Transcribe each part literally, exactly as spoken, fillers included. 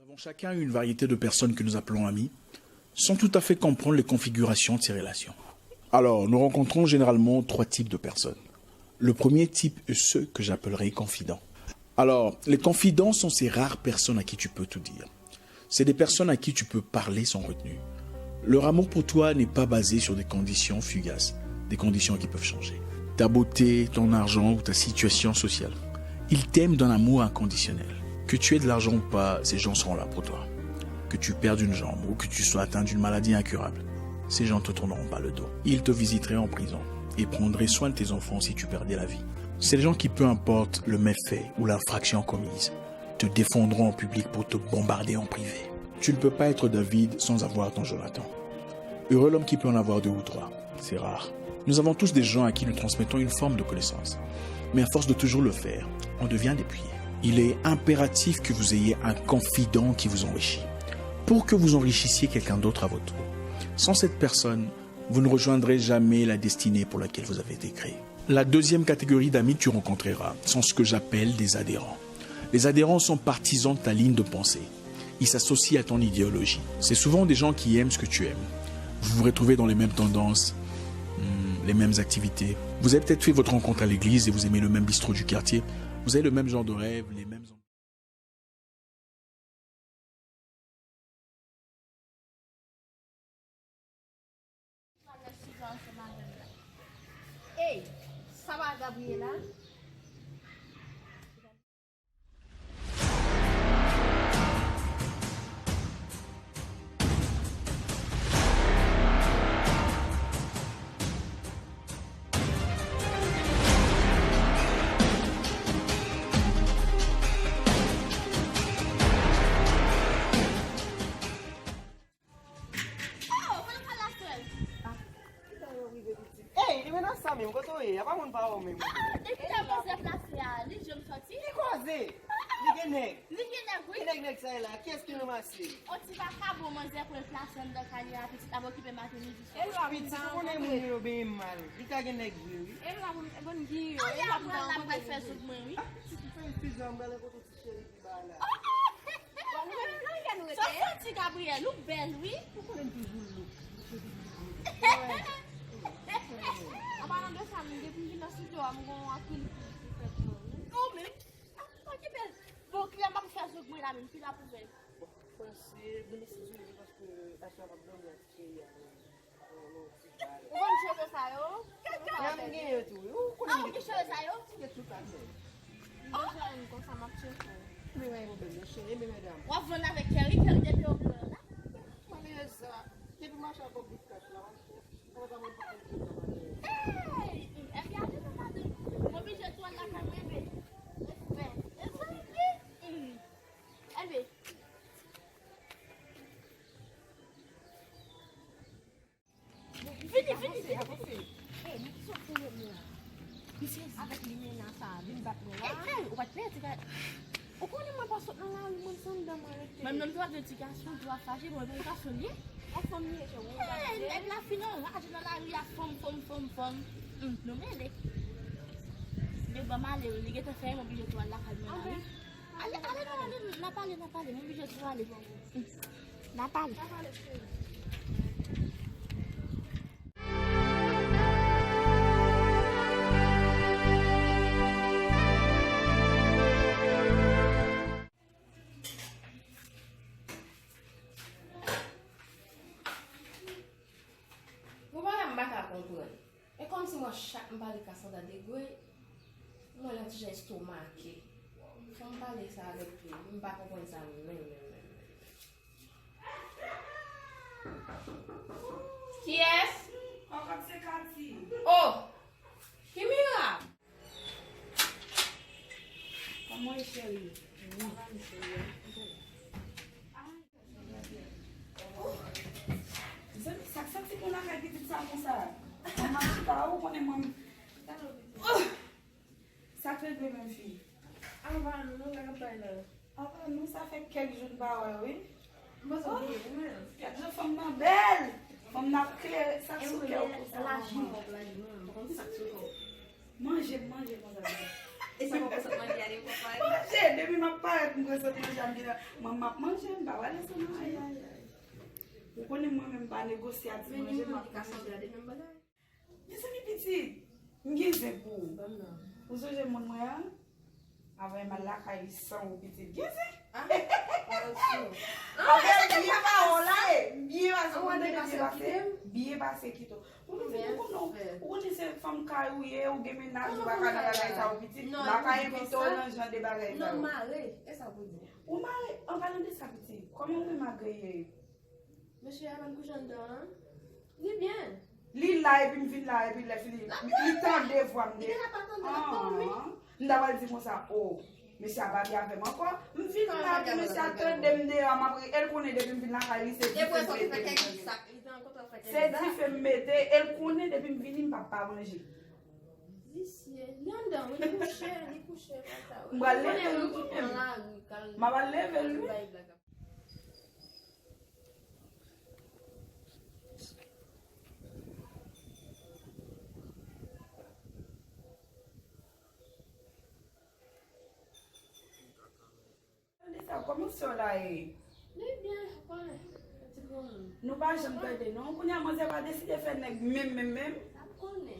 Nous avons chacun une variété de personnes que nous appelons amis, sans tout à fait comprendre les configurations de ces relations. Alors, nous rencontrons généralement trois types de personnes. Le premier type est ceux que j'appellerai confidents. Alors, les confidents sont ces rares personnes à qui tu peux tout dire. C'est des personnes à qui tu peux parler sans retenue. Leur amour pour toi n'est pas basé sur des conditions fugaces, des conditions qui peuvent changer. Ta beauté, ton argent ou ta situation sociale. Ils t'aiment d'un amour inconditionnel. Que tu aies de l'argent ou pas, ces gens seront là pour toi. Que tu perdes une jambe ou que tu sois atteint d'une maladie incurable, ces gens te tourneront pas le dos. Ils te visiteraient en prison et prendraient soin de tes enfants si tu perdais la vie. C'est les gens qui, peu importe le méfait ou l'infraction commise, te défendront en public pour te bombarder en privé. Tu ne peux pas être David sans avoir ton Jonathan. Heureux l'homme qui peut en avoir deux ou trois. C'est rare. Nous avons tous des gens à qui nous transmettons une forme de connaissance. Mais à force de toujours le faire, on devient dépouillé. Il est impératif que vous ayez un confident qui vous enrichit, pour que vous enrichissiez quelqu'un d'autre à votre tour. Sans cette personne, vous ne rejoindrez jamais la destinée pour laquelle vous avez été créé. La deuxième catégorie d'amis que tu rencontreras sont ce que j'appelle des adhérents. Les adhérents sont partisans de ta ligne de pensée. Ils s'associent à ton idéologie. C'est souvent des gens qui aiment ce que tu aimes. Vous vous retrouvez dans les mêmes tendances, hmm, les mêmes activités. Vous avez peut-être fait votre rencontre à l'église et vous aimez le même bistrot du quartier. Vous avez le même genre de rêve, les mêmes... Ey, sa pa Gabriela? Oh, mwen pral la frè. Ey, li menas sa menm, kote w ye? Apa moun pa wè w menm? Ah, depi lè manzè plase a, li janm sòti? Ki koze? Li gen nèg. Li gen nèg, wi. Ki nèg, nèg sa ye la? Kiyès ki ranmase? On ti vakabon manzè pran l plase anndan kay li a, pitit ap okipe maten, midi, swa. Pitit, ou konnen moun yo, yo benyen mal. Li ka gen nèg vre, wi. E la pou m, e bon, Giyo, e la pou m pral fè zòt mwen, wi. Ah, si ou fè eskiz la, m pral kote ti cheri ki ba la. Oh, oh! Bon, nou menm nan kè nou rete. Sa w santi, Gabriel? Ou bèl, wi. Ou konnen m toujou look. An palan de sa, m depi m vin nan estidyo a, m gon akrilik ki fèt mwen, wi. Ou menm? Ah, pa ki bèl. Bon, kilè m ap fè zòt mwen la menm, kilè ap ouvè? Bon, panse, demen se jodi paske Asha p ap dòmi ak Cheri a menm. Ou vann cheve sa yo? Kaka! Menm gen yo tou, wi. Ou konnen. Ah, ou gen cheve sa yo? Gen tout atè. M bezwen konsa, m ap tcheke w. Men pa gen pwoblèm, non, cheri, men medam. W ap vann avèk Kerry, Kerry depi yo vle la. Malerèz sa, depi m achte ak bout kach la, w ap fè. Hey! Epi ate nan madanm. M oblije tou al lakay mwen, bebe. Respè. Mezanmi. Enben. Vini, vini, vini, vini. Ey, men ki sòt se yo menm la? Misye avèk limena sa vin bat mwen la. Ey, ey, ou pa t pè, ti gay. Ou konnen mwen pa sot nan lari, mwen se anndan mwen rete. Mwen menm tou ap di ti gason, tou ap fache, mwen pa gason li ye. Yon fanm li ye, chè, ou gade. Ey, nèg la fin anraje nan lari a, fanm, fanm, fanm, fanm. Hum, nou mele. Men ban m ale, wi, li gentan fè, m oblije tou al lakay mwen la, wi. Ale, ale, non, ale, n ap pale, n ap pale, m oblije tou ale. N ap pale. Bon, bagay m pa ka konprann. E kòmsi mwen chak m pale Cassandra de Grey, mwen la ti jan estomake. Fò m pale sa avèk li, m pa konprann sa menm, menm, menm, menm. Kiyès? Kòkòt se Katy. Oh! Kimira! Kòman w ye, cheri? Mwen la, cheri. Mezanmi, sa k santi bon lakay pitit sa konsa? Mwen ap chita, ou konnen mwen. Oh! Sa k regle menm fi? Ava nou, non, sa k ap bay la. Ava nou, sa fè kèk jou n pa wè, wi. Mwen sot bliye pou mwen. Gad jan fanm nan bèl! Fanm nan ap klere, sa k sou kè w konsa, manman? Manje, manje konsa. E sa pa konsant manje a devan papa. Manje, depi m ap parèt, m konsant manje a, m gen la, mwen m ap manje, m pa pale sou manje. Ay, ay, ay. Ou konnen mwen menm m pa negosye a ti manje, m ap manje. Mezanmi pitit, m gen zen pou ou. Ou sonje moun mwen an? Avè m al lakay li san ou pitit. Gen zen. Avè m byen pase. Byen pase. Ou konnen byen pase. Byen pase kito. Ou pitit, ou konnen, ou konnen se fanm kay ou ye, ou gen mennaj, ou pa ka nan bagay sa ou pitit. M pa ka envite w nan jan de bagay sa yo. Non, mare. E sa pou di. Ou mare, an palan de sa pitit. Kòman ou menm ak Gaye ye? Mesye a pa kouche anndan an. Li byen. Li la epi m vin la epi lè fini li tande vwa m de. Li genlè pa tande l ap dòmi. M ta pral di konsa, o, mesye a pa byen avè m ankò. M vin la epi mesye a tande m deyò m ap ri. E l konnen depi m vin lakay li se dife m mete. Se dife m mete, e l konnen depi m vini m p ap pa manje. Visye. Li anndan wi, li kouche, li kouche konsa wi. M pral leve l wi menm. M ap al leve l wi. Tande sa, kòman sè w la ye? Li byen, ou konnen. Ti granmoun. Nou pa janm tande non. Kounye a manzè pa deside fè nèg menm, menm, menm. Sa m konnen.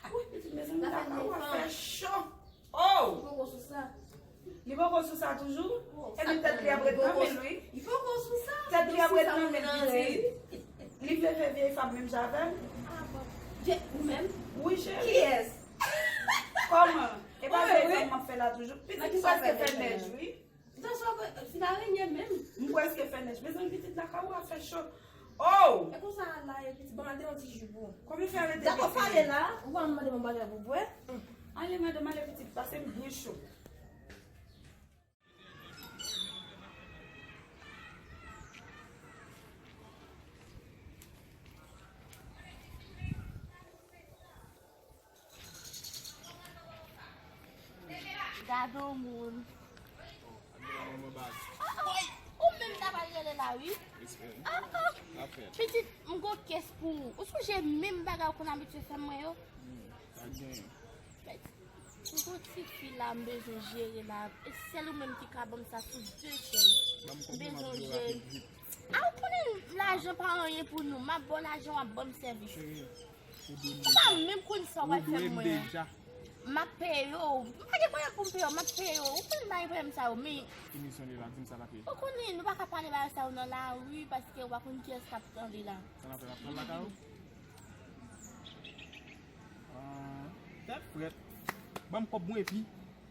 Wi, pitit mezanmi, lakay ou ap fè cho. Oh! Li poko sou sa. Li poko sou sa toujou? Epi tèt li ap ret nan men l wi. Li poko sou sa. Tèt li ap ret nan men l pitit. Li vle fè vyèy fanm menm jan avè m? Ah bon. Ou menm? Wi cheri. Kiyès? Kòman? E pa vyèy fanm m ap fè la toujou? Pitit m prèske fè nèj wi. Jan sa w fin arenyen menm. M prèske fè nèj. Mezanmi pitit lakay ou ap fè cho. Oh! E konsa a la ye pitit, ban m al te yon ti ji pou ou. Kòman fè rete pitit? Dakò, pale la, ou pa mande m yon bagay pou bwè. Ale madanm, ale pitit, pase m byen cho. Gade yon moun. Ah, ah, ou menm ta pral rele la wi. Ah, ah. Pitit, m gon kès pou ou. Ou sonje menm bagay ou konn abitye fè mwen yo? M gon ti fi la m bezwen jere la. E sèl ou menm ki ka ban m sa sou de chèz. M bezwen jere. A ou konnen lajan pa anyen pou nou. M ap ba w lajan, w ap ban m sèvis. Ou pa menm konn sa w pral fè mwen an. M ap peye w. M pa gen pwoblèm pou m peye w, m ap peye w. Ou konnen m pa gen pwoblèm sa yo, men. Ki misyon li la? Di m sa, papi. Ou konnen, nou pa ka pale bagay sa yo nan lari, paske ou pa konn kiyès k ap tande la. Sa n ap fè, n ap pran lakay ou? Ah, tèt frèt. Ban m kòb mwen epi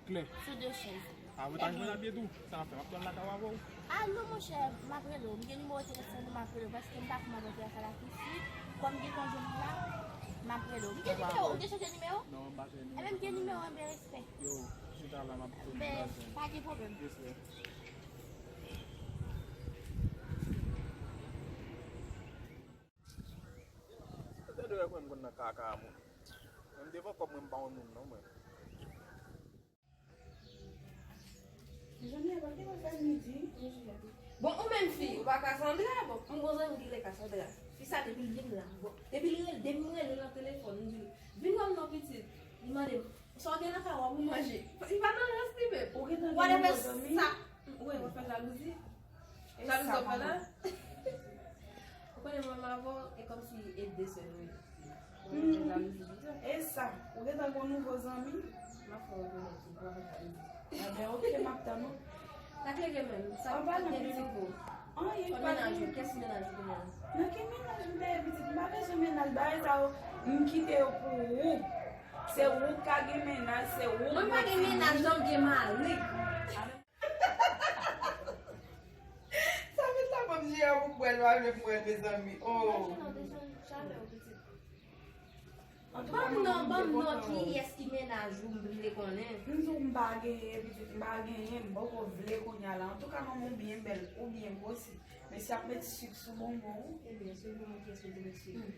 klè. Sou de chèz. Ah, ou ta jwenn abye tou. Sa n ap fè? M ap tann lakay ou avè w. Ah, non, monchè, m ap rele w. M gen nimewo telefòn ou, m ap rele w. Paske m pa konn mande w ki lakay la ki isit. Kòm m gentan jwenn ou la, m ap rele w. M gen nimewo, ou te chanje nimewo? Non, m pa chanje nimewo. Enben, m gen nimewo, enben, respè. Yo, chita la, m ap tann. Ben, pa gen pwoblèm. Respè. Sa te dwe wè mwen m konn nan kaka a moun. Menm devan kòb mwen m pa yon moun non mwen. Jodi a pa gen afè midi. Bon, ou menm fi, ou pa Cassandra? Bon, m gon zanmi ki rele Cassandra. Fi sa depi l vin la, bon, depi l rele, depi m rele l nan telefòn, m di l, vin wè m non pitit. Li mande m, sa w gen nan kay ou a pou manje? Li pa nan rans li menm. Ou gentan gen nouvo zanmi? Wi, w ap fè jalouzi. Jalouzi w ap fè la? Ou konnen mwen menm avè w, e kòmsi e de sè nou ye. Mwen fè jalouzi konsa. E sa, ou gentan gen nouvo zanmi? M ap fè w konnen tou, w ap fè jalouzi. Enben, oke, m ap tann ou. Sa k leve menm? Sa k gen nouvo? Anyen, pa gen. Kòm mennaj ou, kiyès mennaj ou kounye a? Nan ki mennaj m te ye pitit? M pa bezwen mennaj, bagay sa yo, m kite yo pou ou. Se ou k ka gen mennaj, se ou k... Mwen pa gen mennaj, non, m gen mari. Sa fè sa ban m jere pou m wè l, pa vle m wè l, mezanmi. Oh. Ban m non, ban m non, kiyès ki mennaj ou, m vle konnen. M di w m pa genyen, pitit, m pa genyen, m poko vle kounye a la. Antouka, manman w byen bèl, ou byen gwosi. Men si ap met sik sou bonbon w. Ebyen, sou bonbon kiyès ou te met sik? Hmm.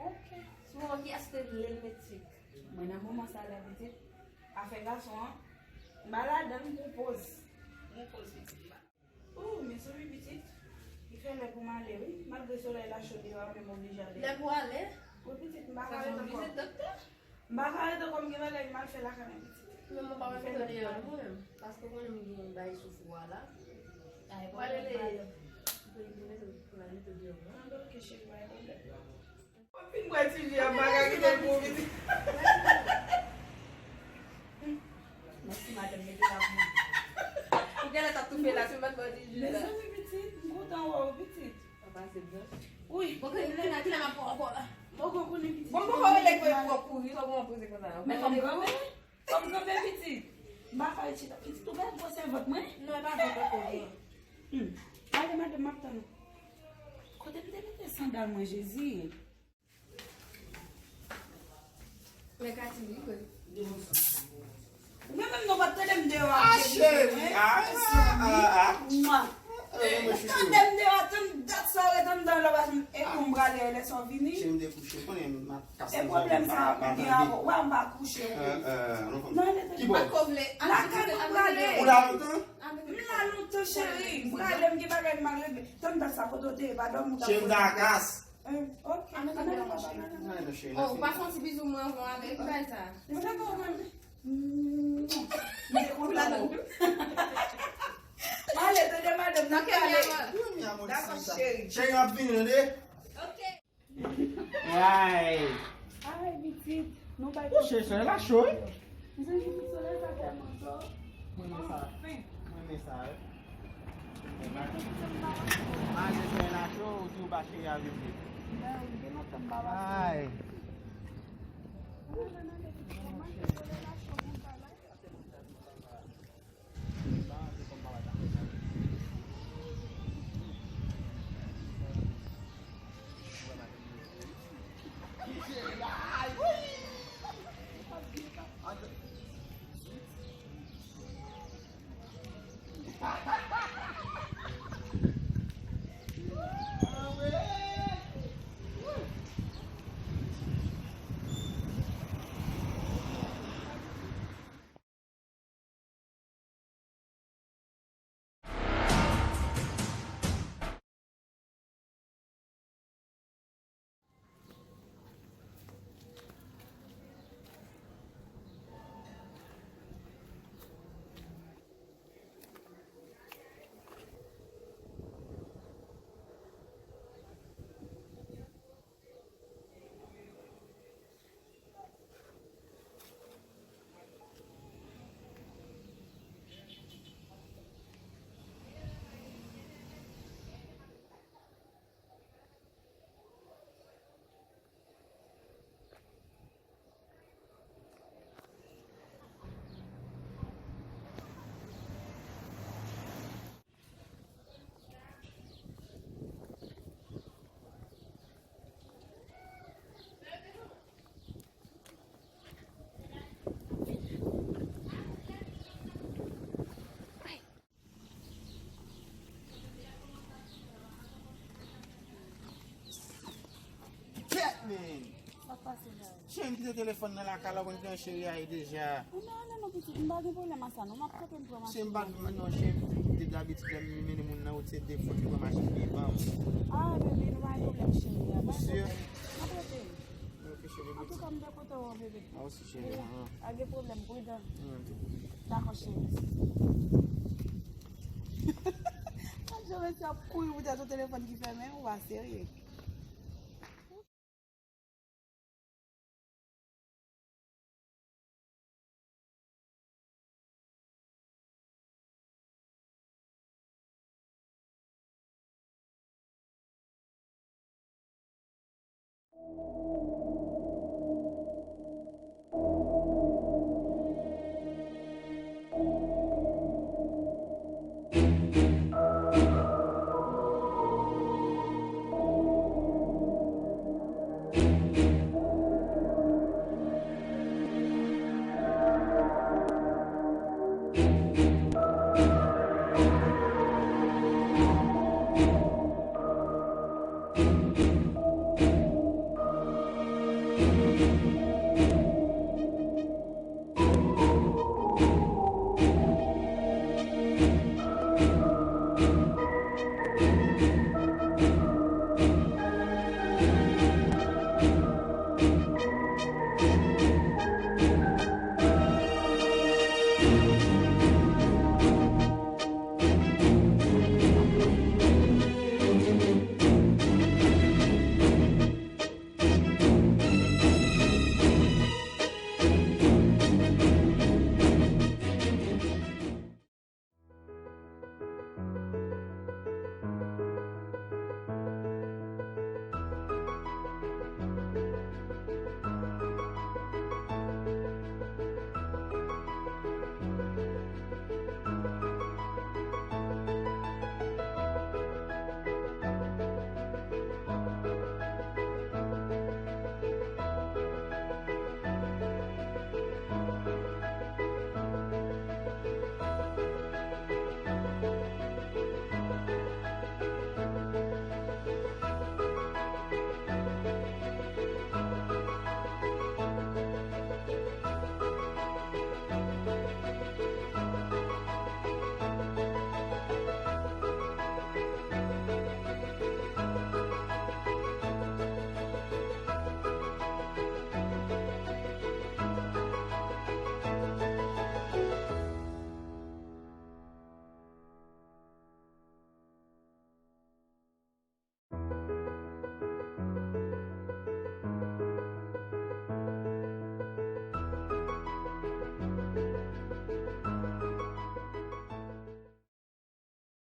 Oke. Sou bonbon kiyès te vle l met sik? Mwen nan moman sa la, pitit, afè gason an, m pa ladan l, m pran poz. M pran poz, pitit. Oh, mezanmi pitit, li fè lè pou m ale wi. Malgre solèy la cho deyò a, men m oblije ale. Lè pou ale? Wi pitit, m pa ka ret ankò. Sa se yon vizit doktè? M pa ka ret ankò, m gen bagay m al fè lakay mwen pitit. Men mwen pa wè fè deyò a mwen menm. Paske konnen m gen yon bagay sou fou a la. Ay, pale de. Pou l mete, pou l mete deyò mwen. Ah, ok, cheri, pa gen pwoblèm. Fin bwè ti ji a, bagay ki te bon vini. Mèsi, madanm, mete la pou mwen. Ou genlè t ap toufe la, si w pa t bwè ti ji la. Mezanmi, pitit, m kontan wè w, pitit. Papa, se bon. Wi. Bon, kilè, kilè m ap pran ankò la? Bon, bon, konnen pitit. Bon, bon, konnen lè pou kouri, sa w pran poze konsa. Men fò m granmoun. Kòm kanpe pitit. M pa fè chita pitit. Ou pa gwosè vant mwen? Non, e pa vant mwen. Hmm. Ale, madanm, m ap tann ou. Kote m te mete sandal mwen, Jezi? Men Katy, li vre. Ou menm, menm non, pa t tande m deyò a. Ah, cheri. Ah, ah, ah, ah. Mwa. Tande m deyò a, tann dat sa w ret anndan lè w pa janm, e pou m prale lè sa w vini. Cheri, m te kouche, konnen m ap kase. E pwoblèm sa a, m gen avè w. Wè, m pa kouche, wi. Non, rete. Ki bò? M pa t ko vle. Lakay mwen prale. Ou la lontan? M la lontan, cheri. M prale, m gen bagay m al regle. Tann dat sa, kote w te ye, pa dòmi ou t ap. Cheri, m ta kas. Eh, ok. Ann ale, ann ale, ann ale. Oh, ou pa fè yon ti bizou mwen anvan ale? Ki bagay sa? Mwen dakò, mwen. Mm. M te kontan. Ale, tande madanm, n ap pale. Dakò, cheri. Cheri, m ap vini, tande? Ok. Ay. Ay, pitit, nou bay. Ou cheri, solèy la cho, wi. M santi solèy sa tèlman cho. Mwen renmen sa. Anfen. Mwen renmen sa, wi. Malgre solèy la cho, ou di ou pa cheri a vin vit. Ben wi, gen lontan m pa pase. Ay. Mwen renmen pitit mwen, malgre solèy la cho konsa la. Kèt, men! Sa k pase la? Cheri, m kite telefòn nan lakay la, ou konn kijan cheri a ye deja. Ou nan ale non, pitit, m pa gen pwoblèm ak sa non, m ap kanpe m pran machin. Cheri, m pa, non, cheri, m te gen abitid lè m mennen moun nan wout, se de fwa ki pran machin li ban m. Ah, bebe, nou pa gen pwoblèm, cheri a. Ou si? M ap rete. Ok, cheri, bebe. Antouka, m te kontan wè w, bebe. Mwen osi, cheri. Pa gen pwoblèm, pridan. Dakò, cheri. Jan mesye ap kouri poutèt yon telefòn ki fèmen, ou pa serye.